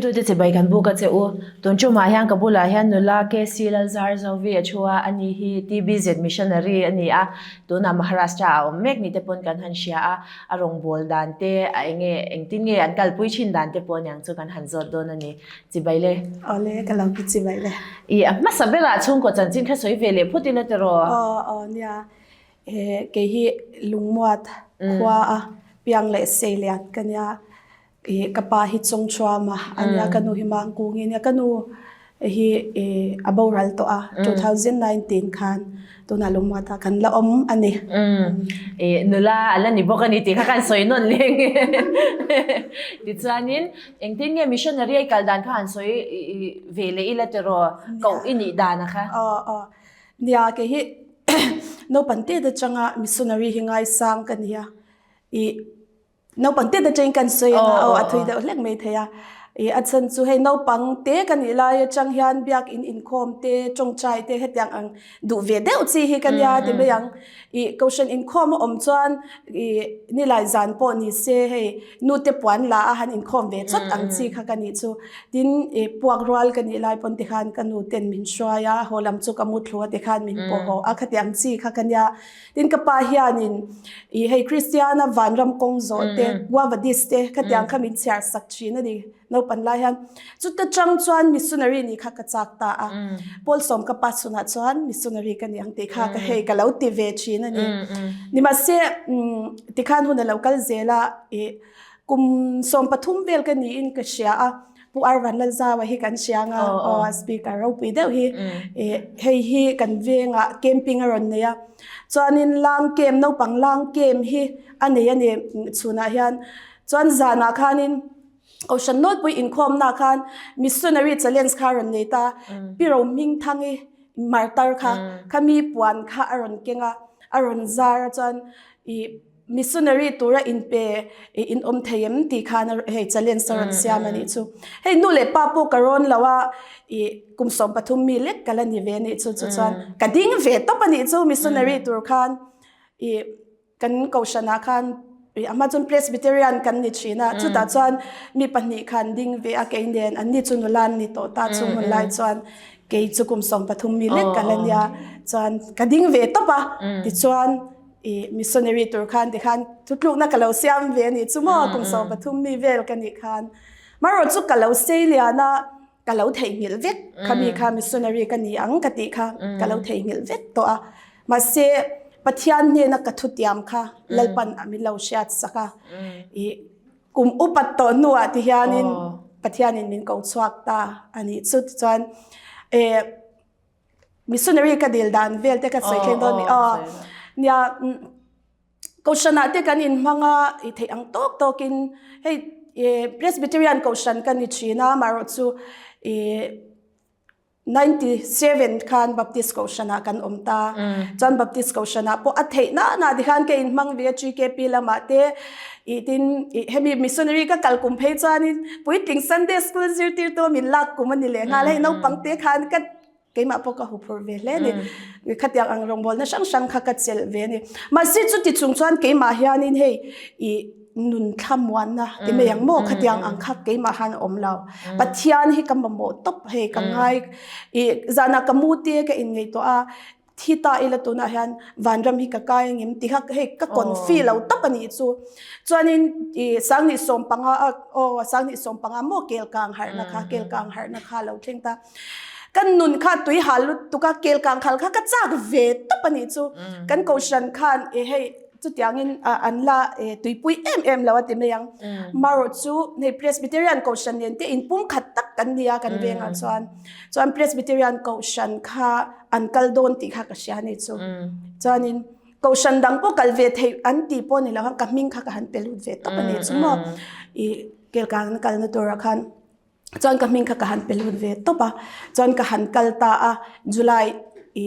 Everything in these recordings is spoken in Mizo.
Thlirtute chibai kan buk a che u. Tun tumah hian ka bulah hian nula KC Lalzarzovi a thu a, ani hi TBZ missionary a ni a, tunah Maharashtra ah a awm mek ni te pawn kan han hria a, a rawngbâwl dan te, a enge engtin nge an kalpui thin dan te pawh aniang chu kan han zawt dawn a ni. Chibai le. Awle, ka lo ti chibai le. I a hmasa berah chhungkaw chanchin kha sawi ve leh phut ila tiraw? Aw, aw nia. E, kei hi lungmuat khua a piang leh sei lian ka nia. I ka pa hi Chawngchuama a nia, ka nu hi Mangkungi a nia. Ka nu hi i a boral tawh a, 2019 khan tunah lungmuatah kan la awm a ni. I nula a la ni bawk a ni tih kha kan sawi nawn leng e. Tichuanin engtin nge missionary a i kal dan kha han sawi ve leh ila tiraw koh i nih dan a kha? Aw aw nia kei hi naupang te atanga missionary hi ngaisang ka nia i Naupang te atangin kan sawi anga aw a thui deuh hlek mai thei a. Ih a chhan chu hei naupang te ka nih lai atang hian biakin inkhawm te tawngtai te hetiang ang duh ve deuh chi hi ka nia ti mai ang. Ih kohhran inkhawm a awm chuan ih nilai zan pawh ni se hei nu te puan la a han inkhawm ve chawt ang chi kha ka nih chu. Tin ih puak rual ka nih lai pawn tikhan ka nu ten min hruai a haw lam chu ka mu thlu a tikhan min pawh haw a khatiang chi kha ka nia. Tin ka pa hianin i hei Kristiana vanram kawng zawh te, Guava dis te khatiang kha min chhiar sak thin a ni naupan lai hian. Chuta chang chuan missionary nih kha ka chak ta a. Paul sawm ka pa chhunah chuan missionary ka ni ang tih kha ka hei ka lo ti ve thin a ni. Nimahse tikhan hun a lo kal zel a i kum 13 vel ka niin ka hria a. Pu Arvan Lalzaua hi kan hria anga aw speaker ropui deuh hi hei hi kan vengah camping a rawn nei a chuanin lang camp naupang lang camp hi a nei a ni chhunah hian chuan zanah khanin kohhran nawlpui inkhawmnaah khan missionary challenge kha a rawn nei ta Pi Rohmingthangi martar kha khami puan kha a rawn keng a a rawn zar a chuan ih Missionary tura inpe i in awm thei em tih khan hei challenge a rawn siam a nih chu. Hei nu leh pa pawh ka rawn lo a i kum 13 mi lek ka la ni ve a nih chu chu chuan ka ding ve tawp a nih chu missionary tur khan i kan kohhranah khan i a hma chuan Presbyterian kan ni thin a chutah chuan mi pahnih khan ding ve a kei nen an ni chu nula an ni tawh ta chung hun lai chuan kei chu kum 13 mi lek ka la nia chuan ka ding ve tawp a tichuan I missionary tur khan tikhan thutlukna ka lo siam ve a nih chu maw kum 13 mi vel ka nih khan. Marawh chu ka lo sei lian a, ka lo theihnghilh vek khami kha missionary ka ni ang ka tih kha ka lo theihnghilh vek tawh a. Mahse Pathian hnena ka thutiam kha Lalpan a min lo hriat sak a. I kum upat tawh hnuah ti hianin Pathianin min ko chhuak ta a nih chu tichuan e Missionary ka dil dan vel te ka sawi thleng dawn mi aw. Nia Kohhranah te kan inhmang a i theih ang tawk tawkin hei Presbyterian Kohhran ka ni thin a amaherawh chu i 97 khan Baptist Kohhranah kan awm ta. Chuan Baptist Kohhranah pawh a theih na na tikhan ka inhmang ve a GKP lamah te i tin hemi missionary ka kal kum phei chuanin puitling Sunday School zirtirtu min lak kum a ni leh nghal hei naupang te khan ka Keimah pawh ka huphurh ve hle a ni. Khatiang ang rawngbawlna hrang hrang kha ka chelh ve a ni. Mahse chuti chung chuan keimah hianin hei i nun thlamuanna ti mai ang maw khatiang ang kha keimah han a awm lo. Pathian hi ka mamawh tawp hei ka ngai i zanah ka mu te ka inngaihtuah a, thi ta ila tunah hian vanram hi ka kai angem tih kha hei ka confi lo tawp a nih chu. Chuanin i sanghnih sawmpanga aw sanghnih sawmpanga maw kelkang harhna kha kelkang harhna kha a lo thleng ta. Kan nun kha tui hal lutuk a, kel kang khal kha ka chak ve tawp a nih chu. Kan kohhran khan e hei chutiangin an la tuipui em em lo a ti mai ang. Marawh chu hei Presbyterian kohhran nen te inpumkhat tak kan ni a kan vengah chuan. Chuan Presbyterian kohhran kha an kal dawn tih kha ka hria a nih chu. Chuanin kohhran dang pawh kal ve theih an tih pawh ni lo khan ka hming kha ka han pe lut ve tawp a nih chu maw. I kel kang kalna turah khan. Chuan ka hming kha ka han pe lut ve tawp a, chuan ka han kal ta a, July i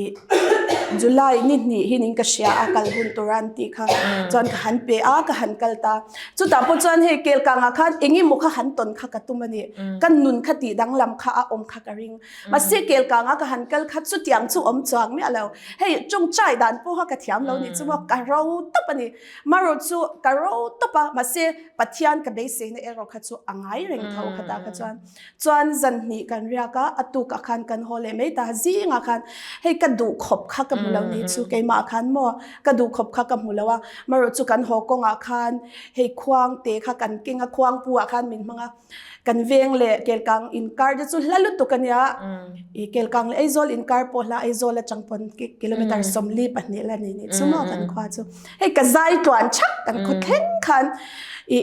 July ni hnih hi nin ka hria a kal hun tur a an tih kha chuan ka han pe a ka han kal ta. Chutah pawh chuan hei Kelkangah khan engemaw kha han tawn kha ka tum a ni. Ka nun kha tih danglam kha a awm kha ka ring. Mahse Kelkanga ka han kal kha chutiang chu awm chuang miah lo. Hei tawngtai dan pawh kha ka thiam lo nih chu maw ka ro tawp a ni. Marawh chu ka ro tawp a mahse Pathian ka beiseina erawh kha chu a ngai reng tho khatah kha chuan. Chuan zan hnih kan riak a, a tukah khan kan haw leh mai ta. Zingah khan hei ka duh khawp kha ka hmu lo ni chu keimah khan maw ka duh khawp kha ka hmu lo a. Marawh chu kan haw kawngah khan hei khuang te kha kan keng a, khuang pu ah khan min hmang a. Kan veng leh Kelkang inkar te chu hla lutuk a nia. I Kelkang leh Aizawl inkar pawh hla Aizawl atang pawn kilometer 42 la ni ni chu maw kan khua chu. Hei ka zai tluan chak kan khaw thleng khan i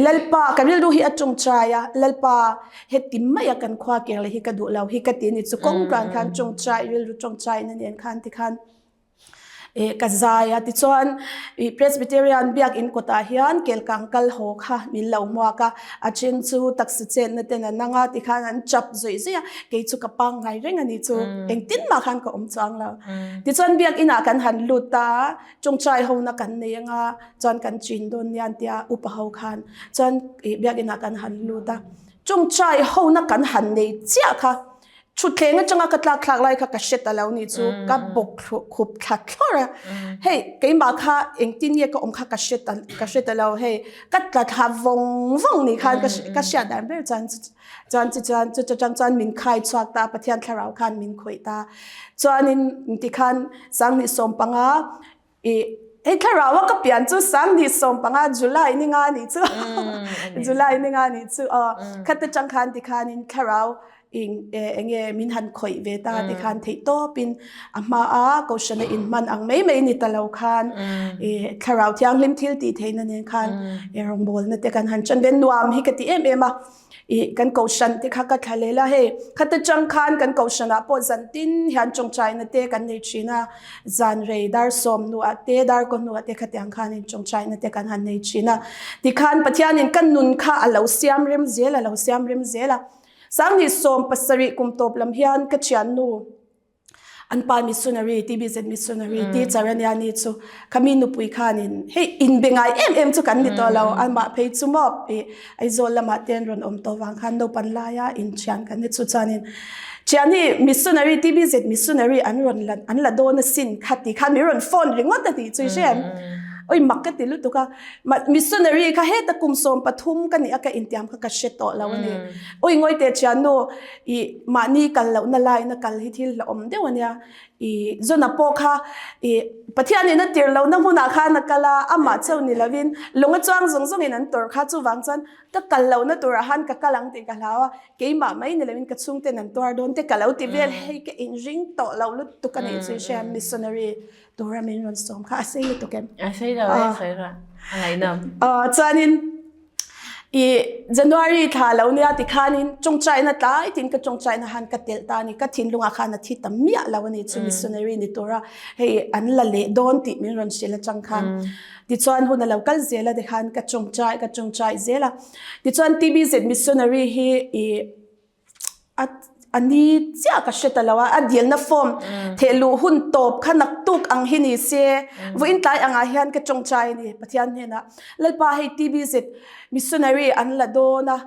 Lalpa ka rilru hi a tawngtai a, Lalpa heti maia kan khua keng leh hi ka duh lo hi ka ti ni chu kawng tluan khan tawngtai rilru tawngtai na nen khan tikhan eh ka zai a tichuan ih Presbyterian biakin kawtah hian kelkang kal haw kha min lo hmuak a, a then chu taksa chetna ten an ang a tikhan an chap zawih zawih a, kei chu ka pangngai reng a ni chu engtin mah khan ka awm chuang lo. Tichuan biakinah kan han lut ta a. Tawngtai ho na kan nei anga chuan kan chin dawn nia an tia upa ho khan chuan ih biakin ah kan han lut a tawngtai ho na kan han nei chiah kha thutthleng atanga ka tlak thlak lai kha ka hre ta lo ni chu ka bawk khup thla thlawr a hei keimah kha engtin nge ka awm kha ka hre ta ka hre ta lo hei ka tla thla vawng vawng ni khan ka ka hriat dan ber chuan chuan chu chuan chu atang chuan min khai chhuak ta Pathian thlarau khan min khawih ta chuanin tikhan Sanghnih sawmpanga i hei thlarau a ka pian chu sanghnih sawmpanga July ni nga ni chu July ni nga ni chu aw khata tang khan tikhanin thlarau ing enge min han khawih ve ta tikhan theih tawpin a hma a kohhrana in hman ang mai mai ni ta lo khan i thlarau thianghlim thil tih theihna nen khan rawngbawlna te kan han ṭan ve nuam hi ka ti em em a. I kan kohhran te kha ka thla lel a, hei khata tang khan kan kohhranah pawh zan tin hian tawngtaina te kan nei thin a, zan rei dar sawm hnuah te dar kaw hnuah te khatiang khanin tawngtaina te kan han nei thin a, tikhan Pathianin ka nun kha a lo siam rem zel a lo siam rem zel a, Sanghnih 17 kum tawp lam hian ka thiannu An pa missionary, TBZ missionary, teacher a nia ni chu khami nupui khanin hei inbe ngai em em chu kan ni tawh lo amah phei chu maw i Aizawl lamah te an rawn awm tawh vang khan naupan laia inthian kan ni chu chuanin thian hi missionary TBZ missionary an rawn la an la dawn asin kha ti khan min rawn phone ringawt a tih chu i hre em oi mak ka ti lutuk a missionary kha heta kum 13 ka nih a ka intiam kha ka hre tawh lo a ni oi ngawi teh thiannu I mahni kal lohna laina kal hi thil hlauhawm deuh a nia. I Jona pawh kha i Pathianin a tir lohna hmunah khan a kal a, amah chauh ni lovin lung a chuang zawng zawngin an tawrh kha. Chuvang chuan ka kal lohna turah khan ka kal ang tih ka hlau a, keimah mai ni lovin ka chhungten an tuar dawn te ka lo ti vel. Hei ka inring tawh lo lutuk a nih chu i hria, missionary tura min rawn sawm kha a sei lutuk em? A sei lo e, sawi rawh. A ngaihnawm. Chuanin I January thla lo nia tikhanin tawngtaina tlai tin ka tawngtaina han ka telh ta a ni. Ka thinlungah khan a thi ta miah lo a ni chu missionary ni tura hei an la leh dawn tih min rawn hrilh atang khan. Tichuan hun a lo kal zel a tikhan ka tawngtai ka tawngtai zel a. Tichuan TBZ missionary hi i A a ni chiah ka hre ta lo a, a dilna form theh luh hun tawp kha naktuk ang hi ni se, vawiin tlai angah hian ka tawngtai a ni Pathian hnenah, Lalpa hei TBZ missionary an la dawn a,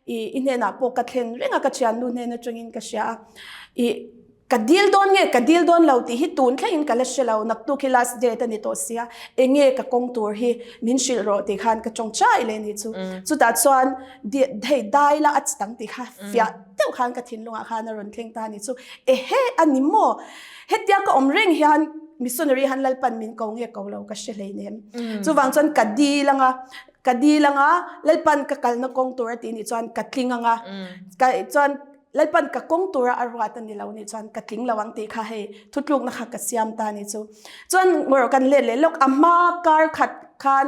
i i hnenah pawh ka thlen reng a, ka thiannu hnen atangin ka hria a, i ka dil dawn nge ka dil dawn lo tih hi tun thlengin ka la hre lo, naktuk hi last date a ni tawh sia, eng nge ka kawng tur hi min hrilh rawh tih khan ka tawngtai leh a ni chu. Chutah chuan hei dai la a chi dang tih kha fiah deuh khan ka thinlungah khan a rawn thleng ta a ni chu. Ehe a ni maw? Hetia ka awm reng hian missionary han Lalpan min ko nge ko lo ka hre hleinem. Chuvang chuan ka dil anga, ka dil anga Lalpan ka kalna kawng tur a tih nih chuan ka tling anga, ka chuan Lalpan ka kawng tura a ruat a ni lo nih chuan ka tling lo ang tih kha hei thutlukna kha ka siam ta a ni chu. Chuan ngawrh kan let leh lawk a hma kar khat khan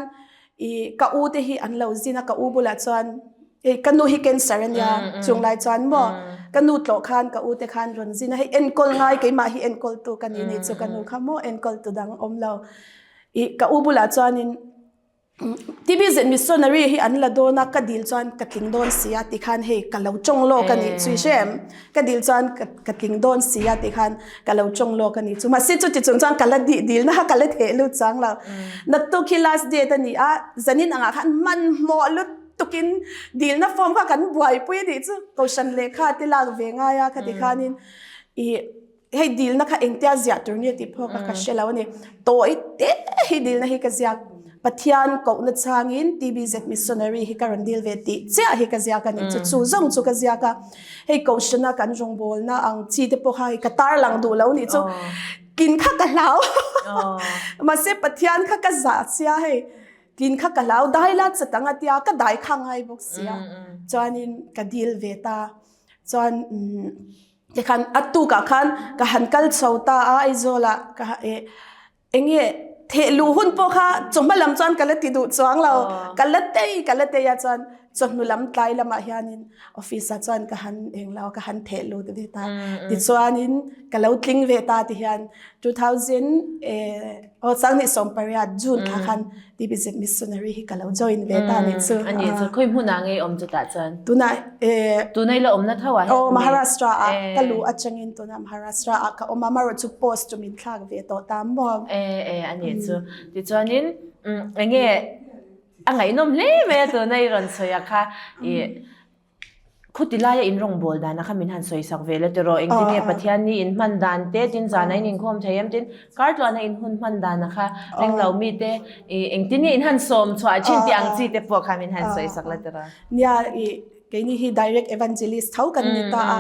I ka u te hi an lo zin a, ka u bulah chuan hei ka nu hi cancer a nia chung lai chuan maw ka nu tlawh khan ka u te khan rawn zin a, hei enkawl ngai keimah hi enkawl tu ka ni ni chu ka nu kha maw enkawl tu dang awm lo. I ka u bulah chuanin. TBZ missionary hi an la dawn a, ka dil chuan ka tling dawn si a tikhan hei ka lo tawng lawk a nih chu i hre em? Ka dil chuan ka ka tling dawn si a tikhan ka lo tawng lawk a nih chu. Mahse chuti chung chuan ka la dih dilna kha ka la theh lut chang lo. Naktuk hi last date a ni a, zanin angah khan hmanhmawh lutukin dilna form kha kan buaipui a nih chu. Kohhran lehkha te lak ve ngai a khati khanin ih hei dilna kha engtia ziah tur nge tih phawk a ka hre lo a ni. Tawi te hi dilna hi ka ziak. Pathian kohna changin TBZ Missionary hi ka rawn dil ve tih chiah hi ka ziak a ni. Chu chu zawng chu ka ziak a. Hei kohhrana kan rawngbawlna ang chi te pawh kha hei ka tarlang duh lo nih chu. Tlin kha ka hlau. Mahse Pathian kha ka zah sia hei. Tlin kha ka hlau dai la chat ang a tia ka dai kha ngai bawk sia. Chuanin ka dil ve ta. Chuan Tikhan a tukah khan ka han kal chho ta a Aizawlah ka eh eng nge theh luh hun pawh kha chawhma lam chuan ka la ti duh chuang lo ka la tei ka la tei a chuan chawhnu lam tlai lamah hianin office ah chuan ka han eng lo ka han theh lut ve ta tichuanin ka lo tling ve ta ti hian 2000 eh aw sanghnih sawmpariat June thla khan TBZ missionary hi ka lo join ve ta ni chu. Ani chu khoi hmun ah ngei awm chu tah chuan. Tuna eh Tuna ila awmna tho ah Oh Maharashtra ah ka lu atangin tuna Maharashtra ah ka awm a marawh chu post chu min thlak ve tawh ta maw. Eh eh ani chu. Tichuanin enge a ngaihnawm hle mai a tuna i rawn sawi a kha i Khuti laia in rawngbâwl dana kha min han sawisak ve la tiraw? Engtin nge Pathian ni in hman dan te, tin zana in inkhawm thei em? Tin, kar tluana in hun hman dana kha ringlo mite i engtin nge in han sawm chhuah thin tih ang chi te pawh kha min han sawisak la tiraw? Nia, i keini hi direct evangelist tho kan ni ta a,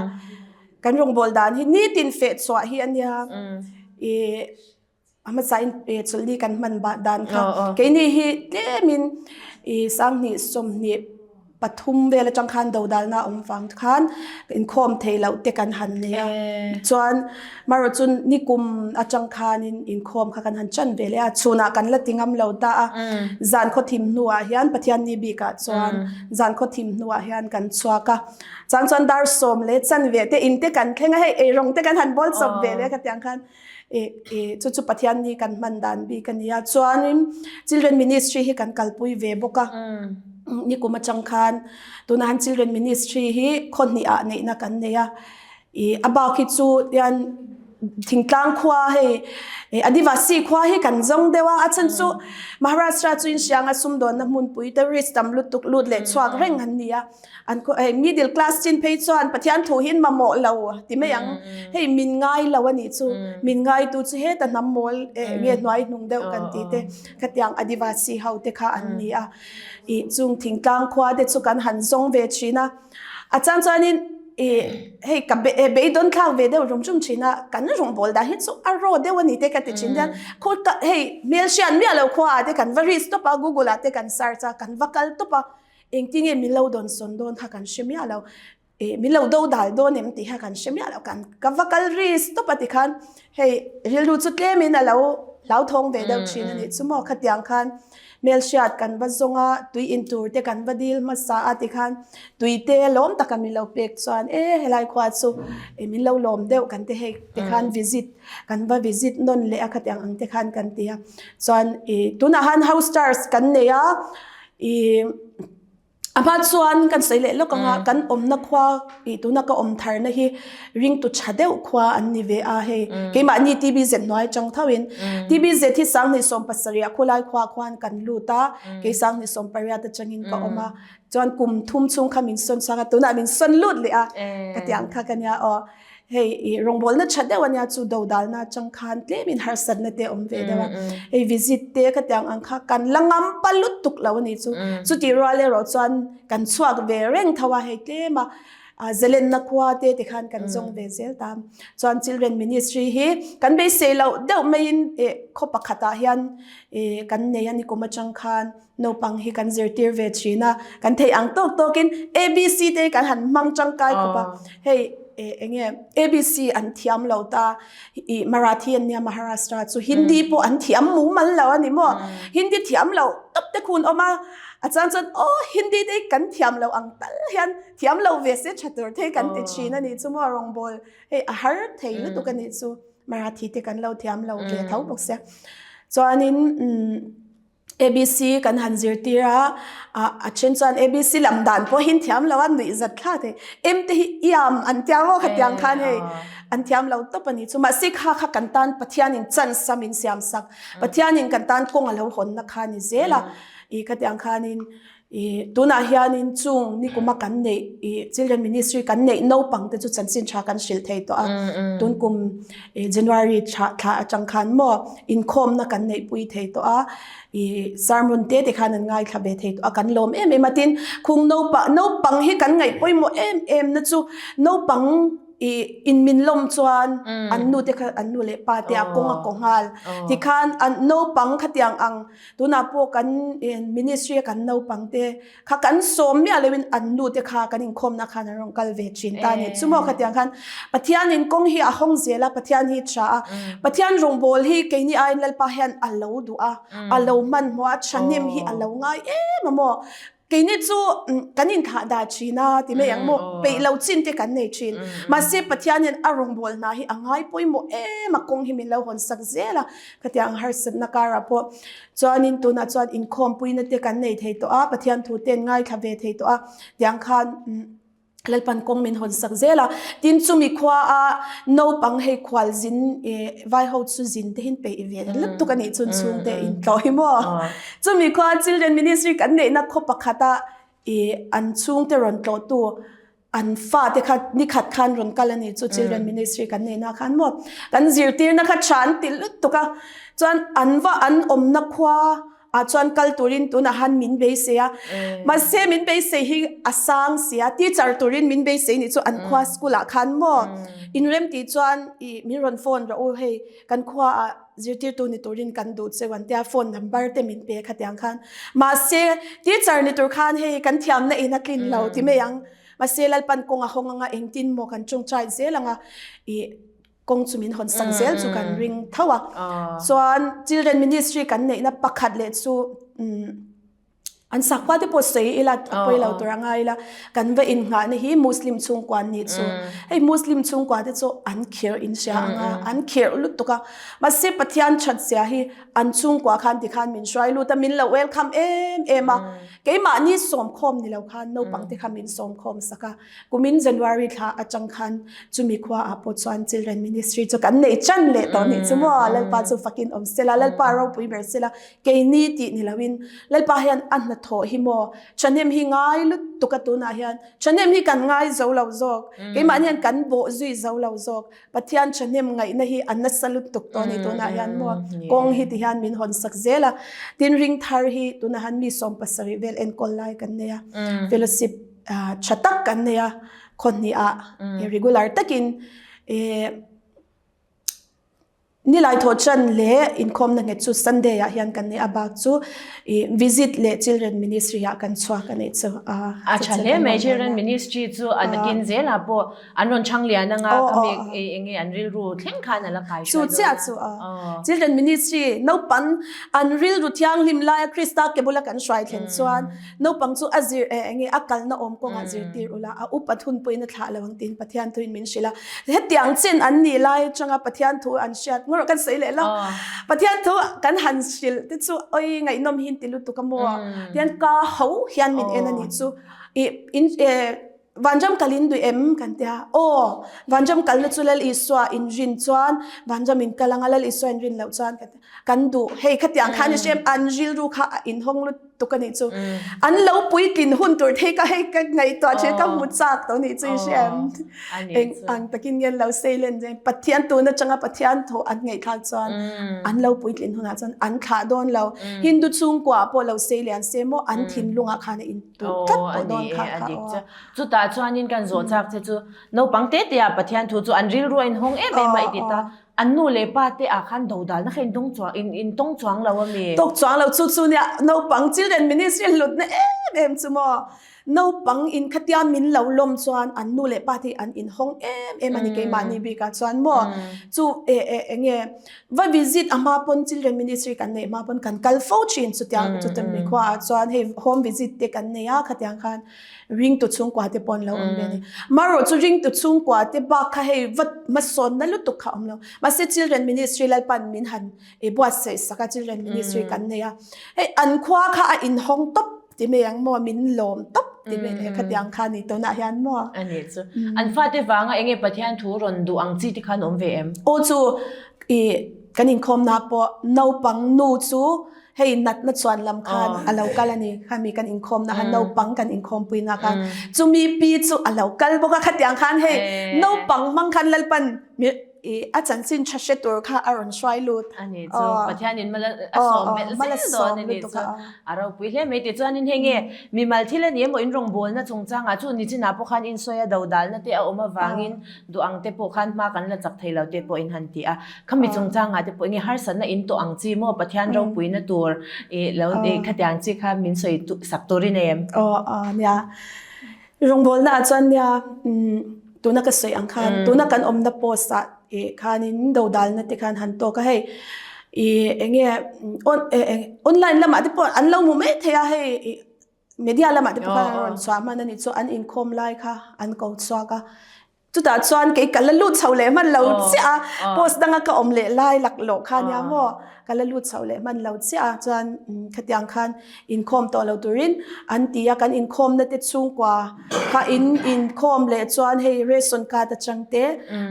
kan rawngbâwl dan hi nitin feh chhuah hi a nia. I A hmasa in pe chawlhni kan hman bah dan kha keini hi tlemin i sanghnih sawmhnih pathum vel atang khan dodalna a awm vang khan inkhawm thei loh te kan han nei a chuan marawh chu nikum atang khanin inkhawm kha kan han chan ve leh a chhunah kan la ti ngam lo ta a zan khaw thim hnuah hian Pathianni bikah chuan zan khaw thim hnuah hian kan chhuak a chang chuan dar sawm leh chanve te in te kan thleng a hei eirawng te kan han bawl chawp ve leh khatiang khan chu chu Pathian ni kan hman dan bik a nia. Chuanin Children Ministry hi kan kalpui ve bawk a. Nikum atang khan tunah hian Children Ministry hi khaw hnih ah neihna kan nei a. Ih a bak hi chu hian thingtlang khua hei Adivasi khua hi kan zawng deuh a. A chhan chu Maharashtra chu inhrianga sumdawnna hmunpui tourist tam lutuk lut leh chhuak reng an ni a. An khaw hei middle class chin phei chuan Pathian thu hi mamawh lo ti mai ang. Hei min ngai lo a nih chu. Min ngai tu chu heta hnam mawl eh nge hnuai hnung deuh kan tih te khatiang Adivasi ho te kha an ni a. Ih chung thingtlang khua te chu kan han zawng ve thin a. A chang chuanin ih hei ka beidawn thlak ve deuh rum rum thin a. Kan rawngbâwl dan hi chu a raw deuh a ni te ka ti thin hian khaw ka hei hmelhriat miah lo khua ah te kan va risk tawp a google ah te kan search a kan va kal tawp a. Engtin nge min lo dawn sawn dawn kha kan hre miah lo. Eh, min lo do dal dawn em tih kha kan hre miah lo. Kan ka va kal ri stop a tikhan hei rilru chu tlemin a lo hlauthawng ve deuh thin a nih chu maw. Khatiang khan hmelhriat kan va zawng a, tui in tur te kan va dil hmasa a tikhan tui te lawm taka min lo pek chuan e helai khua chu eh min lo lawm deuh kan ti hei tikhan visit kan va visit nawn leh a khatiang ang te khan kan ti a. Chuan eh tunah han house stars kan nei a. I a hma chuan kan sawi leh lawk anga kan awmna khua ih tuna ka awm tharna hi ringtu tha deuh khua an ni ve a hei keimahni TBZ hnuai atang thoin TBZ hi sanghnih 17 ah khulai khua khuan kan lut a kei sanghnih 18 atangin ka awm a chuan kum thum chhung kha min sawn chhuak a tunah min sawn lut leh a ka tiang kha ka nia aw. Hei i rawngbawlna tha deuh ania chu dodalna atang khan tlemin harsatna te awm ve deuh a. Hei visit te ka tiang ang kha kan la ngam pa lutuk lo ani chu. Chutih rual erawh chuan kan chhuak ve reng tho a hei tlem a zalenna khua te tikhan kan zawng ve zel ta. Chuan Children Ministry hi kan beisei loh deuh maiin eh khaw pakhatah hian eh kan nei a ni kum atang khan. Naupang hi kan zirtir ve thin a, kan theih ang tawk tawkin ABC te kan han hmang tangkai khawp a. Hei eng nge ABC an thiam lo ta, i Marathi an nia Maharashtra chu Hindi pawh an thiam mumal lo a ni maw? Hindi thiam lo tawp te khun awm a, a chang chuan aw Hindi te hi kan thiam lo ang tal hian thiam lo ve se tha tur te hi kan ti thin a ni chu maw rawngbawl hei a har thei lutuk a nih chu Marathi te kan lo thiam lo ve tho bawk sia. Chuanin umm. ABC kan han zirtir a, a then chuan ABC lam dan pawhin thiam lo a nuih zat thla thei. M te hi iam an tia maw khatiang khan hei an thiam lo tawp a ni chu. Mahse kha kha kan tan Pathianin chance a min siam sak. Pathianin kan tan kawng a lo hawnna kha a ni zel a. I khatiang khanin i tunah hianin chung nikuma kan neih i children ministry kan neih naupang te chu chanchin tha kan hrilh thei tawh a. Tun kum January thla thla atang khan maw inkhawmna kan neih pui thei tawh a i sermon te te khan an ngaithla ve thei tawh a kan lawm em em a tin khung naupang naupang hi kan ngaih pawimawh em em na chu naupang i in min lawm chuan an nu te kha an nu leh pa te a kawng a kaw nghal tikhan an naupang khatiang ang tunah pawh kan ministry a kan naupang te Kha kan sawm miah loin an nu te kha kan inkhawmna khan an rawn kal ve thin ta ni. Chu maw khatiang khan Pathianin kawng hi a hawng zel a, Pathian hi tha a. Pathian rawngbâwl hi keini aiin Lalpa hian a lo duh a, a lo hmanhmawh a, thahnem hi a lo ngai em a maw. Keini chu kan inthah dah thin a ti mai ang maw, peih lo chin te kan nei thin. Mahse Pathian hian a rawngbâwl hna hi a ngai pawimawh em a, kawng hi min lo hawn sak zel a. Khatiang harsatna karah pawh Chuanin tunah chuan inkhawmpuina te kan nei thei tawh a, Pathian thu te an ngaithla ve thei tawh a, tiang khan Lalpan kawng min hawn sak zel a. Tin chumi khua a naupang hei khual zin vai ho chu zin te hin peih ve lutuk a nih chun chhung te in tlawh hi maw. Chumi khua children ministry kan neihna khaw pakhat a an chhungte rawn tlawhtu An fate kha nikhat khan rawn kal a ni chu children ministry kan nei na khan maw kan zirtirna kha tha an ti lutuk a chuan an va an awmna khua ah chuan kal turin tunah han min beisei a mahse min beisei hi a sang si a teacher turin min beisei ni chu an khua school ah khan maw inrem tih chuan ih min rawn phone rawh u hei kan khua ah zirtirtu ni turin kan duh cheu an tia phone number te min pe khatiang khan mahse teacher ni tur khan hei kan thiamna in a tlin lo ti mai ang mahse Lalpan kawng a hawng anga engtin maw kan tawngtai zel anga i kawng chu min hawn sak zel chu kan ring tho a chuan children ministry kan neihna pakhat leh chu An sakhua te pawh sawi ila a pawi lo tur a ngai ila kan va innghahna hi Muslim chhungkua an nih chu. Hei Muslim chhungkua te chu an khirh in hria ang a, an khirh lutuk a. Mahse Pathian that zia hi an chhungkua khan tikhan min hruai lut a, min lo welcome em em a. Keimahni sawmkhawm ni lo khan naupang te kha min sawmkhawm sak a. Kumin January thla atang khan chumi khua ah pawh chuan Children Ministry chu kan nei tan leh tawh nih chu maw. Lalpa chu fakin awm sela, Lalpa ropui ber sela. Keini tih ni loin Lalpa hian a hnathawh hi maw thahnem hi ngai lutuk a tunah hian thahnem hi kan ngai zo lo zawk keimahni hian kan bawh zui zo lo zawk Pathian thahnem ngaihna hi a nasa lutuk tawh a ni tunah hian maw kawng hi ti hian min hawn sak zel a tin ring thar hi tunah hian mi 70 vel enkawl lai kan nei a fellowship tha tak kan nei a khawhnih ah regular takin Nilai thawh chan leh inkhawmna nghet chu Sunday ah hian kan nei a bak chu i visit leh children ministry ah kan chhuak a nih chu a. A tha hle mai children ministry chu a nakin zel ah pawh an rawn chhang lian anga ka mi eng nge an rilru thleng khan a la kai hruai dawn a. Chu chiah chu a. Children ministry naupang an rilru thianghlim laia Krista ke bula kan hruai thlen chuan Naupang chu a zir eh enge a kalna awm kawngah zirtir ula, a upat hun pawhin a thlah lo ang tiin Pathian thuin min hrilh a. Hetiang chin an nih lai atanga Pathian thu an hriat ngawrh kan sawi leh lo. Pathian thu kan han hrilh te chu oi ngaihnawm hi inti lutuk a maw. Tian ka ho hian min en a nih chu. I in eh Vanram kal in duh em kan tia. Aw Vanram kalna chu Lal Isua in rin chuan Vanram in kal anga Lal Isua in rin loh chuan kan duh. Hei khatiang khan i hria em an rilru kha a inhawng lutuk. tuk a nih chu. An lo puitlin hun tur thei ka hei ka ngaihtuah thin ka hmu chak tawh nih chu i hria em? Eng ang takin nge an lo sei len zel Pathian tun atanga Pathian thaw an ngaihthlak chuan an lo puitlin hunah chuan an thlah dawn lo. Hindu chhungkua pawh lo sei lian se maw an thinlungah khan a intuh tlat tawh dawn kha kha aw. Chutah chuanin kan zawh chak che chu naupang te te ah Pathian thu chu an rilru a inhawng em em a i ti ta. An nu leh pa te ah khan dodalna kha in dawng chuang in in tawng chuang lo a mi? Tawk chuang lo chu chu nia naupang children ministry hlutna em em chu maw. Naupang in khatia min lo lawm chuan an nu leh pa te hi an inhawng em em a ni keimahni bikah chuan maw chu e e enge va visit a hma pawn children ministry kan neih hma pawn kan kal fo thin chutiang chutiang mi khuaah chuan hei home visit te kan nei a khatiang khan ringtu chhungkua te pawh an lo awm ve a ni. Marawh chu ringtu chhungkua te bak kha hei va hmasawnna lutuk kha a awm lo mahse children ministry Lalpan min han i buatsaih sak a children ministry kan nei a hei an khua kha a inhawng tawp ti mai ang maw min lawm tawp ti mai e khatiang kha ni tunah hian maw ani chu an fate vanga enge Pathian thu rawn duh ang chi te khan awm ve em aw chu i kan inkhawm na pawh naupang nu chu hei natna chuan lam khan a lo kal ani khami kan inkhawm na khan naupang kan inkhawm pui na khan chumi pi chu a lo kal bawk a khatiang khan hei naupang hmang khan Lalpan I a chanchin tha hre tur kha a rawn hruai lut. A ni chu Pathianin mal a sawm belh zel dawn a ni chu. A ropui hle mai tichuanin hei nge mimal thil a ni emaw in rawngbawlna chungchangah chu nichinah pawh khan insawi a dodalna te a awm avangin duh ang te pawh khan hma kan la chak thei lo te pawh in han ti a. Khami chungchangah te pawh enge harsatna in tawh ang chi maw Pathian ropuina tur i lo khatiang chi kha min sawi sak turin em? Aw nia. Rawngbawlna ah chuan nia tuna ka sawi ang khan tuna kan awmna post ah ih khanin dodalna te khan han tawk a hei ih enge online lamah te pawh an lo hmu mai thei a hei ih media lamah te pawh khan an rawn chhuah hman a nih chu an inkhawm lai kha an ko chhuak a chutah chuan kei ka la lut chho leh hman lo chiah a post danga ka awm leh lai laklawh kha nia maw. Ka la lut chhoh leh hman lo chiah a, chuan khatiang khan inkhawm tawh lo turin an ti a, kan inkhawmna te chhungkua kha in inkhawm leh chuan hei ration card atang te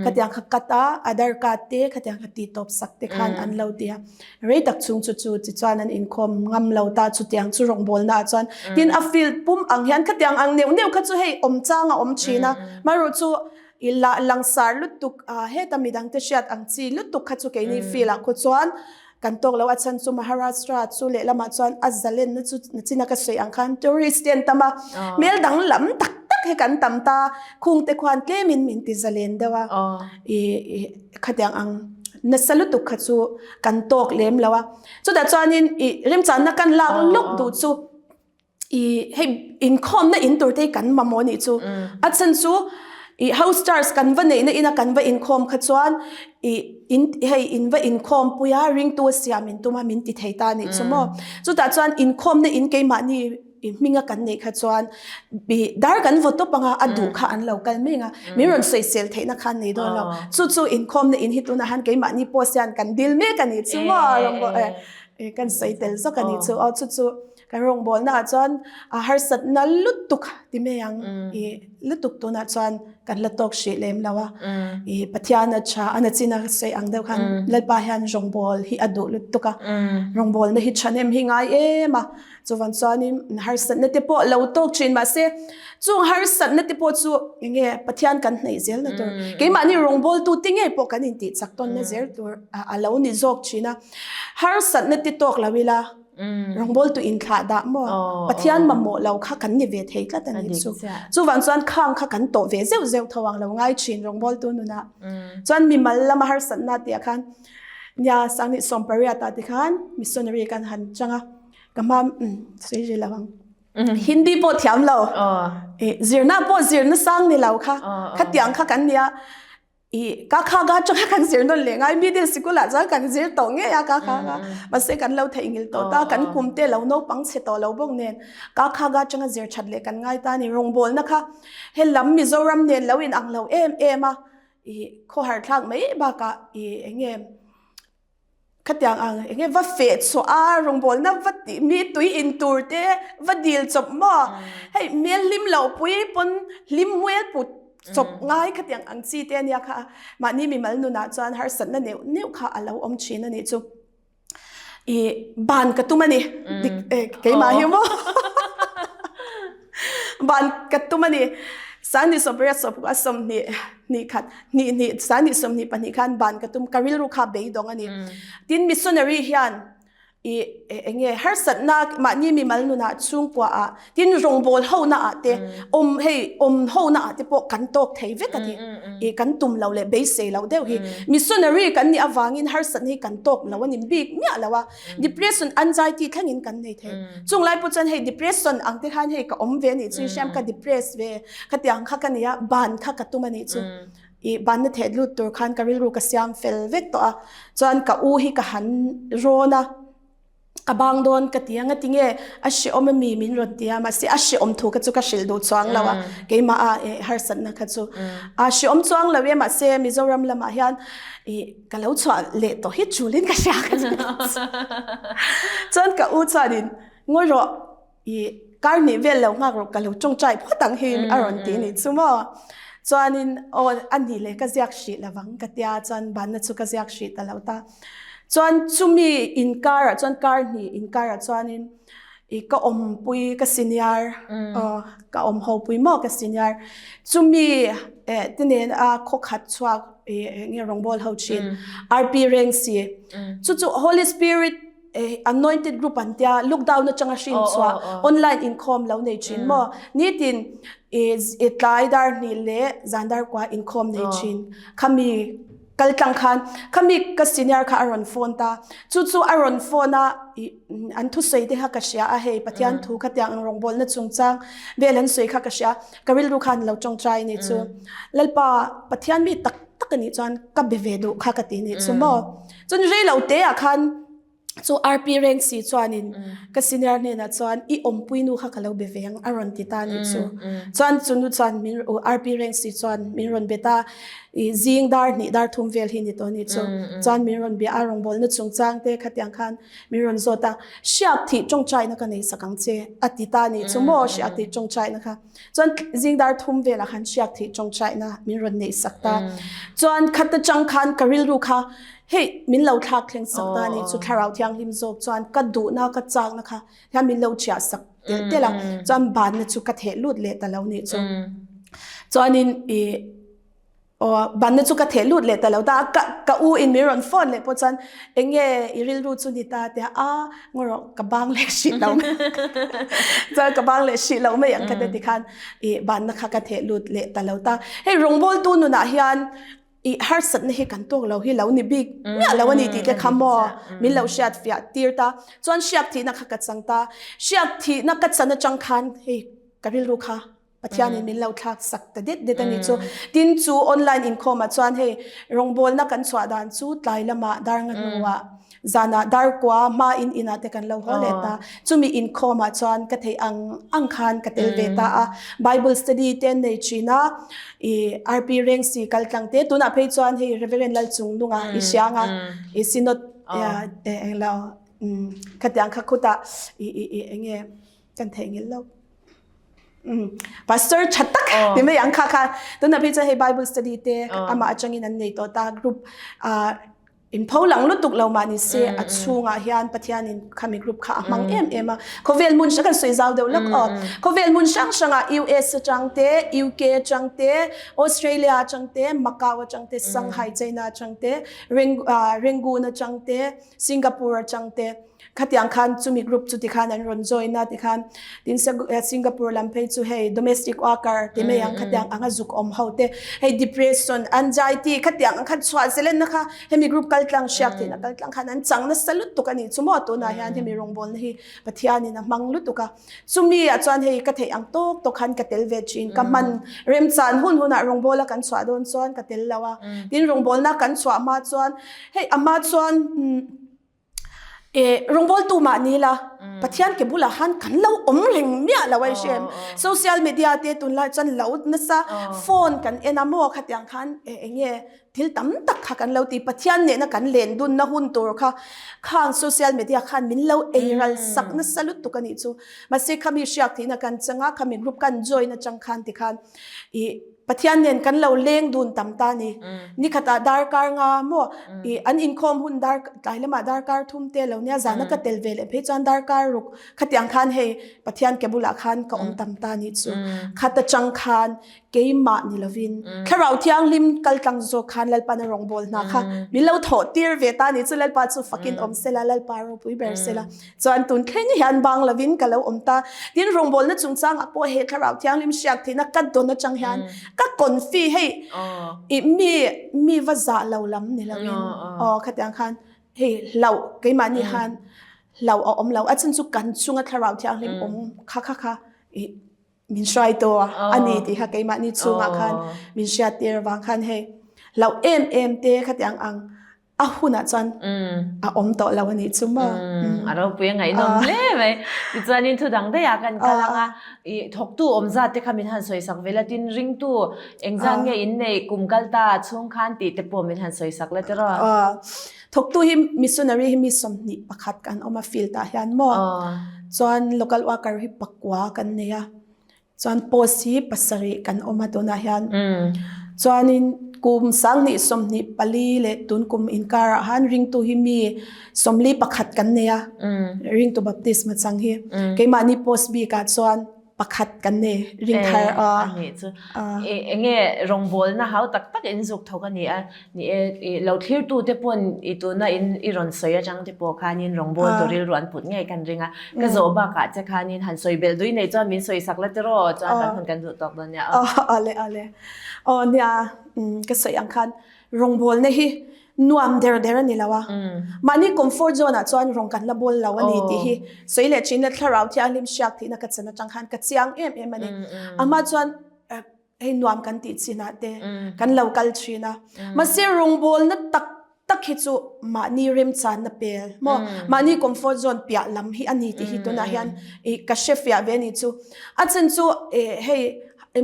khatiang kha cut a, Aadhaar card te khatiang kha tih tawp sak te khan an lo ti a, rei tak chhung chu chu chi chuan an inkhawm ngam lo ta chutiang chu rawngbawlna ah chuan tin a field pum ang hian khatiang ang neuh neuh kha chu hei awm chang a awm thin a, marawh chu I la langsar lutuk a, heta midangte hriat ang chi lutuk kha chu keini field ah khaw chuan kan tawk lo a chhan chu Maharashtra chu lehlamah chuan a zalenna chu nachina ka sawi ang khan tourist te an tam a, hmel danglam tak tak hi kan tam ta, khungte khuan tlemin min ti zalen deuh a, i khatiang ang nasa lutuk kha chu kan tawk lem lo a, chutah chuanin i remchanna kan lak lawk duh chu. I hei inkhawmna in tur te hi kan mamawh anih chu. A chhan chu i house charge kan va neihna ina kan va inkhawm kha chuan i in hei in va inkhawm pui a ringtu a siam in tum a min ti thei ta anih chu maw. Chutah chuan inkhawmna in keimahni i hminga kan neih kha chuan i dar kan vaw tawp anga a duh kha an lo kal mai ang a, min rawn sawisel theihna kha an nei dawn lo. Chu chu inkhawmna in hi tunah hian keimahni post hian kan dil mek anih chu maw kan sawi tel zawk anih chu. Aw chu chu Kan rawngbawlna ah chuan a harsatna lutuk ti mai ang i lutuk tunah chuan kan la tawk hrih lem lo a i Pathian a tha a nachin a sawi ang deuh khan Lalpa hian rawngbâwl hi a duh lutuk a rawngbâwlna hi ṭhahnem hi ngai em a chuvang chuanin harsatna te pawh lo tawk ṭhin mahse chung harsatna te pawh chu eng nge Pathian kan hnaih zelna tur keimahni rawngbâwltu te ngei pawh kan intih chak tawnna zel tur a lo ni zawk ṭhin a harsatna te tawk lo ila. Rawngbawltu inthlah dah maw? Pathian mamawh lo kha kan ni ve thei tlat a ni chu. Chuvang chuan khang kha kan tawh ve zeuh zeuh tho ang lo ngai thin rawngbawltu nunah. Chuan mimal lama harsatna tih ah khan nia Sangni Sawmpariat ah tikhan missionary kan han chang a, ka hma sawi ri lo ang. Hindi pawh thiam lo, zirna pawh zirna sang ni lo kha, khatiang kha kan nia. I ka kha ga changa kan zir nawn leh ngai middle sikul ah chuan kan zir tawh ngei a ka kha ga mahse kan lo theihnghilh tawh ta kan kum te lo naupang chhe tawh lo bawk nen ka kha ga changa zir that leh kan ngai ta a ni rawngbawlna kha he lam Mizoram nen lo in ang lo em em a i khawhar thlak mai bakah i eng nge Khatiang ang eng nge va feh chhuah a rawngbawlna va tih mi tui in tur te va dil chawp maw hei hmel hlim loh pui pawn hlim hmel put chawp ngai khatiang ang chi te ania kha mahni mimal nunah chuan harsatna neuh neuh kha a lo awm thin a nih chu i ban ka tum a ni dik keimah hi maw. Van ka tum a ni. Sani sawmpariat sawmpakua 20 hnih khat hnih hnih sani 22 khan van ka tum ka rilru kha beidawng a ni. Tin missionary hian. I enge harsatna mahni mimal nunah chhungkua ah tin rawngbawl ho na ah te awm hei awm ho na ah te pawh kan tawk thei vek a ni. I kan tum lo leh beisei loh deuh hi missionary kan nih avangin harsatna hi kan tawk lo a ni bik miah lo a. Depression anxiety thlengin kan nei thei. Chung lai pawh chuan hei depression ang te khan hei ka awm ve a nih chu i hriam ka depress ve khatiang kha ka nia ban kha ka tum a nih chu. I banna theh lut tur khan ka rilru ka siam fel vek tawh a, chuan ka u hi ka han rawn a, ka bang dawn ka ti a, ngati nge a hrehawm ami min rawn ti a, mahse a hrehawm thu kha chu ka hrilh duh chuang lo a, keimah a eh harsatna kha chu a hrehawm chuang lo e, mahse Mizoram lamah hian ih ka lo chhuah leh tawh hi chulin ka hria ka ti chuan ka u chuanin ngawi rawh I kar hnih vel lo nghak rawh ka lo tawngtai phawt ang hi a rawn ti nih chu maw. Chuanin aw a nih leh ka ziak hrih lo ang ka tia chuan banna chu ka ziak hrih ta lo ta. Chuan chumi inkarah chuan kar hnih inkarah chuanin i ka awmpui ka senior aw ka awm ho pui maw ka senior chumi eh te nen a khawkhat chhuak i eng nge rawngbawl ho thin RP Rengsi chu chu Holy Spirit anointed group an tia lockdown atanga hrin chhuah online inkhawm lo nei thin maw nitin i tlai dar hnih leh zan dar kua inkhawm nei thin khami kaltlang khan khami ka senior kha a rawn phone ta chu chu a rawn phone a an thusawi te kha ka hria a hei Pathian thu kha tiang ang rawngbawlna chungchang vel an sawi kha ka hria ka rilru khan lo tawngtai ni chu Lalpa Pathian mi tak tak anih chuan ka be ve duh kha ka ti ni chu maw Chun rei lo te ah khan chu RP reng si chuanin ka senior hnenah chuan i awmpui nu kha ka lo be ve ang a rawn ti ta nih chu. Chuan chu nu chuan min RP reng si chuan min rawn be ta i zing dar hnih dar thum vel hi ni tawh nih chu. Chuan min rawn bia a rawngbawlna chungchang te khatiang khan min rawn zawt a hriak thih tawngtaina ka nei sak ang che a ti ta nih chu maw hriak thih tawngtaina kha. Chuan zing dar thum velah khan hriak theih tawngtaina min rawn neih sak ta. Chuan khat atang khan ka rilru kha hei min lo thlak thleng sak ta ni chu thlarau thianghlim zawk chuan ka duhna ka chakna kha hian min lo thiah sak telh telh a. Chuan banna chu ka theh lut leh ta lo nih chu. Chuanin i Aw, banna chu ka theh lut leh ta lo ta a, ka ka u in min rawn phone leh pawh chuan eng nge i rilru chu ni ta tia a, ngaw rawh ka bang leh hrih lo mai chuan ka bang leh hrih lo mai ang ka ti khan i banna kha ka theh lut leh ta lo ta. Hei rawngbawltu nunah hian i harsatna hi kan tawk lo hi lo ni bik miah lo a ni tih te kha maw min lo hriat fiah tir ta. Chuan hriak thihna kha ka chang ta, hriak thihna ka chan atang khan hei ka rilru kha Pathianin min lo thlak sak ta det det a nih chu. Tin chu online inkhawmah chuan hei rawngbawlna kan chhuah dan chu tlai lamah dar nga hnuah zanah dar kua hma in inah te kan lo haw leh ta. Chumi inkhawmah chuan ka theih ang ang khan ka tel ve ta a. Bible study te an nei thin a, i RP Rengsi kal tlang te tunah phei chuan hei Reverend Lalchungnunga i hrianga i Synod englo khatiang kha khutah i i enge kan theih ngil lo. Pastor tha tak ti mai ang kha kha tuna phei chuan hei Bible study te amah atangin an nei tawh ta group in pho lang lutuk lo mah ni se a chhungah hian Pathianin khami group kha a hmang em em a khawvel hmun hrang kan sawi zau deuh lawk aw khawvel hmun hrang hrangah US atang te UK atang te Australia atang te Macau atang te Shanghai China atang te Rangoon atang te Singapore atang te Khatiang khan chumi group chu tikhan an rawn join a tikhan tin Singapore lam phei chu hei domestic worker ti mai ang khatiang anga zuk awm ho te hei depression anxiety khatiang ang khan chhuah zelen na kha hemi group kal tlang hriak theihna kal tlang khan an chang nasa lutuk a nih chu maw tunah hian hemi rawngbawlna hi Pathianin a hmang lutuk a chumi ah chuan hei ka theih ang tawk tawk khan ka tel ve thin ka hman remchan hun hunah rawngbawla kan chhuah dawn chuan ka tel lo a tin rawngbawlna kan chhuah hma chuan hei a hma chuan E rawngbawltu mah ni la, Pathian ke bulah khan kan lo awm reng miah lo a i hre em? Social media te tunlai chuan lo nasa phone kan en a maw khatiang khan e eng nge thil tam tak kha kan lo ti. Pathian nena kan len dunna hun tur kha khang social media khan min lo ei ral sak nasa lutuk a nih chu. Mahse khami hriak thihna kan chang a, khami group kan join atang khan tikhan i. Pathian nen kan lo leng dun tam ta ni. Nikhatah darkar nga maw i an inkhawm hun dar tlai lamah darkar thum te lo nia zana ka tel ve leh phei chuan darkar ruk khatiang khan hei Pathian ke bulah khan ka awm tam ta ni chu. Khat atang khan keimah ni lovin Thlarau Thianghlim kal tlang zawk khan Lalpan a rawngbâwl hna kha min lo thawh tir ve ta ni chu Lalpa chu fakin awm sela Lalpa ropui ber sela. Chuan tun thleng hian bang lovin ka lo awm ta. Tin, rawngbawlna chungchangah pawh he Thlarau Thianghlim hriak theihna ka dawn atang hian ka confi hei i mi mi va zah lo lam ni lovin aw khatiang khan hei hlauh keimahni khan hlauh a awm lo. A chhan chu kan chunga Thlarau Thianghlim awm kha kha kha i min hruai tawh a a ni tih kha keimahni chungah khan min hriat tir avang khan hei hlauh em em te khatiang ang a hunah chuan a awm tawh lo a nih chu maw. A ropui a ngaihnawm hle mai. Tichuanin thu dang daih ah kan kal ang a, i thawktu awm zat te kha min han sawi sak ve la, tin ringtu engzat nge in neih kum kal ta chhung khan tih te pawh min han sawi sak la tiraw. Thawktu hi missionary hi mi 21 kan awm a field ah hian maw. Chuan local worker hi pakua kan nei a. Chuan post hi pasarih kan awm a tunah hian. Chuanin kum 2024 leh tun kum inkarah han ringtu hi mi 41 kan nei a. Ringtu baptisma chang hi. Keimahni post bikah chuan pakhat kan nei ring thar a. Ani chu. Enge rawngbawlna hau tak tak in zuk thawk a ni a. Ni e, i lo thlirtu te pawn i tuna in i rawn sawi atang te pawh khanin rawngbâwl tur rilru an put ngei kan ring a. Ka zawh bakah che khanin han sawi belh dui nei chuan min sawi sak la tiraw chuan kan hun kan duh tawk dawn nia. Aw ale ale. Aw nia ka sawi ang khan rawngbâwlna hi nuam der der a ni lo a. Mahni comfort zone ah chuan rawng kan la bawl lo a ni tih hi sawi leh thin a thlarau thianghlim hriak thihna ka chan atang khan ka chiang em em a ni. Amah chuan hei nuam kan tih chinah te kan lo kal thin a mahse rawngbawlna tak tak hi chu mahni remchanna pel maw mahni comfort zone piah lam hi a ni tih hi tunah hian i ka hre fiah ve a ni chu a chan chu hei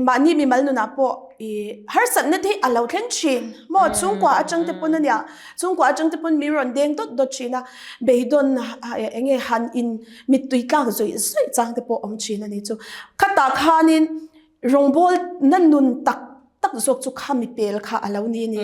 mahni mimal nunah pawh i harsatna te hi a lo thleng thin maw chhungkua atang te pawn a nia chhungkua atang te pawn mi rawn deng dawt dawt thin a beidawn eng nge han in mittui tlak zawih zawih chang te pawh awm thin a ni chu khatah khanin Rawngbawl na nun tak tak zawk chu khami pel kha a lo ni a ni.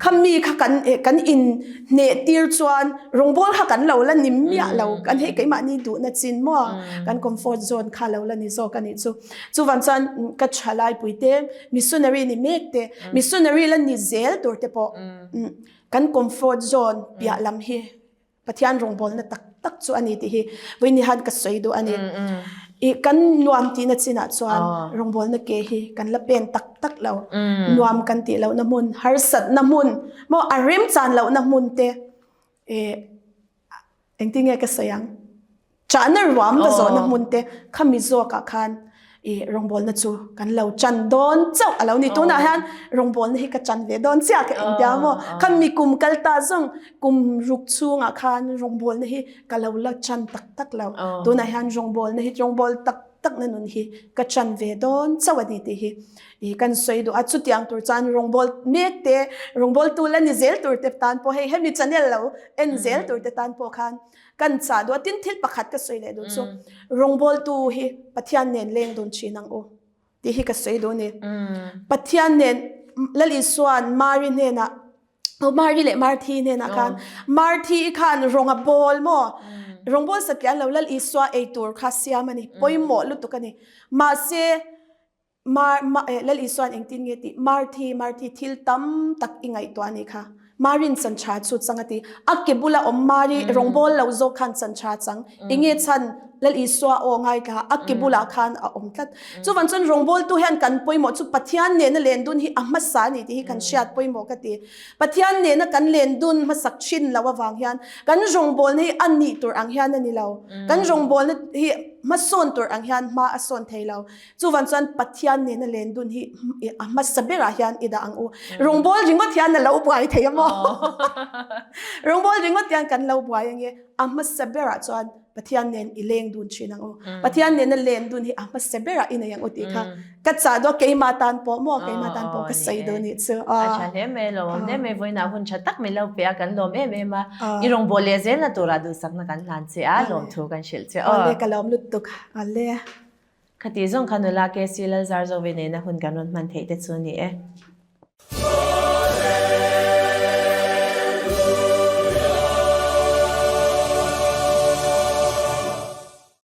Khami kha kan kan in hneh tir chuan rawngbawl kha kan lo la ni miah lo. Kan hei keimahni duhna chin maw kan comfort zone kha lo la ni zawk a nih chu. Chuvang chuan ka tha laipui te, missionary ni mek te, missionary la ni zel tur te pawh kan comfort zone piah lam hi Pathian rawngbawlna tak tak chu a ni tih hi vawiin hian ka sawi duh a ni. I kan nuam tihna chinah chuan rawngbawlna ke hi kan la pen tak tak lo. Nuam kan tih lohna hmun, harsatna hmun, maw a remchan lohna hmun te i engtin nge ka sawi ang? Chahna ruam va zawhna hmun te khami zawkah khan i rawngbawlna chu kan lo chan dawn chauh a lo ni. Tunah hian rawngbawlna hi ka chan ve dawn chiah ka engtia maw? Khami kum kal ta zawng kum ruk chhungah khan rawngbawlna hi ka lo la chan tak tak lo. Tunah hian rawngbawlna hi rawngbâwl tak takna nun hi ka chan ve dawn chauh a ni tih hi i kan sawi duh a. Chutiang tur chuan rawngbâwl mek te, rawngbâwltu la ni zel tur te tan pawh hei hemi channel lo en zel tur te tan pawh khan Kan chah duh a, tin thil pakhat ka sawi leh duh chu rawngbawltu hi Pathian nen leng dun thin ang u tih hi ka sawi duh a ni. Pathian nen Lal Isua'n Mari hnenah aw Mari leh Marthi hnenah khan Marthi i khan rawng a bawl maw rawngbawl satliah lo Lal Isua ei tur kha siam a ni pawimawh lutuk a ni. Mahse Mar, ma, eh, Lal Isua'n engtin nge tih? Marthi, Marthi, thil tam tak i ngaihtuah a nih kha. Marin chan tha chu chang a ti. A ke bula awm Mari rawngbawl lo zawk khan chan tha chang. Enge chhan Lal Isua aw ngaithla a ke bulah khan a awm tlat. Chuvan chuan rawngbawltu hian kan pawimawh chu Pathian nena len dun hi a hmasa a ni tih hi kan hriat pawimawh ka ti. Pathian nena kan len dun hmasak thin lo avang hian kan rawngbawlna hi a nih tur ang hian a ni lo. Kan rawngbawlna hi hmasawn tur ang hian hma a sawn thei lo. Chuvan chuan Pathian nena len dun hi a hmasa berah hian i dah ang u. Rawngbâwl ringawt hian a lo buai thei a maw? Rawngbâwl ringawt hian kan lo buai ange. A hmasa berah chuan Pathian nen i leng dun thin ang u. Pathian nena len dun hi a hmasa berah i nei ang u tih kha ka chah duh a, keimah tan pawh maw, keimah tan pawh ka sawi duh nih chu. A tha hle mai, a lawmawm hle mai. Vawiinah hun tha tak min lo pe a, kan lawm em em a. I rawngbâwl leh zelna turah duhsakna kan hlan che a, lawmthu kan hrilh che aw. Awle, ka lawm lutuk. Awle. Khati zawng kha nula KC Lalzarzovi nena hun kan rawn hman theih te chu a ni e.